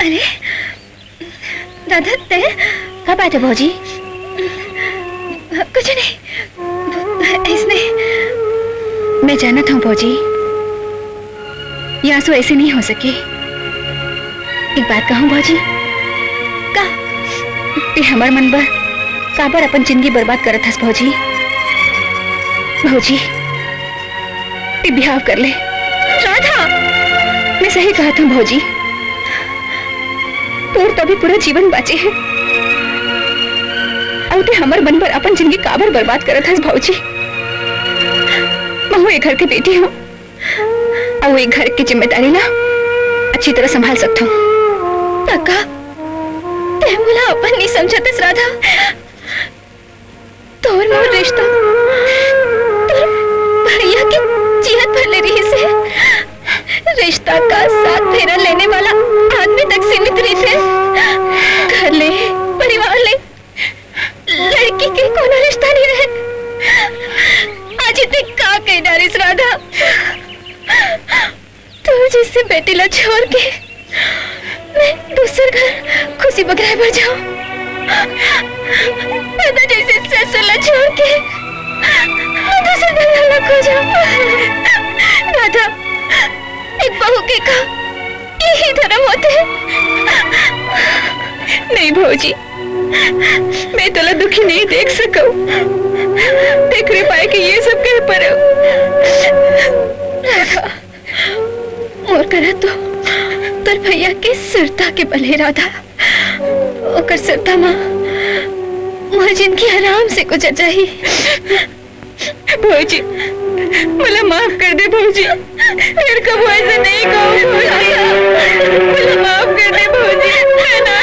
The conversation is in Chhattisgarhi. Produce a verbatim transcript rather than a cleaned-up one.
अरे राधा, तैं? का बात हे भौजी? कुछ नहीं, इसने। मैं जानत हूँ भौजी, ये आंसू ऐसे नहीं हो सके। एक बात कहूँ भौजी? का? तैं हमर मन बर काबर अपन जिंदगी बर्बाद करत हस भौजी? भौजी, तैं बिहाव कर ले। राधा! मैं सही कहत हूँ भौजी, तोर तो अभी पूरा जीवन बाचे हे, अउ तैं हमर मन बर अपन जिंदगी काबर बर्बाद करत हस भौजी? महूँ ए घर के बेटी हूँ, अउ ए घर के जिम्मेदारी ला अच्छी तरह संभाल सकत हूँ। काका, तैं मोला अपन नहीं समझत हस राधा। तोर मोर रिश्ता तोर भैया के जियत भर ले रहिस हे। रिश्ता का सात फेरा लेने वाला आदमी तक सीमित रहिथे। घर ले, परिवार ले, लड़की के कोनो रिश्ता नहीं रहे। आज तैं का कह डारिस राधा? तोर जैसे बेटी ला छोड़ के मैं दूसर घर खुशी बगराए बर जाऊं। राधा जैसे ससुर ला छोड़ के मैं दूसर घर ला खोजूं। राधा, एक बहू के का यही धर्म होथे? नहीं भौजी, मैं तोला दुखी नहीं देख सकव। तेकरे पाए के ये सब कहे पड़े। राधा, मोर करा तो तोर भैया के सुरता के बल हे राधा। ओकर सुरता मा मोर जिंदगी आराम से गुजर जाही। भौजी, मोला माफ कर दे भौजी, फेर कभू ऐसे नहीं कहूँ भौजी। मोला माफ कर दे भौजी, मैं ना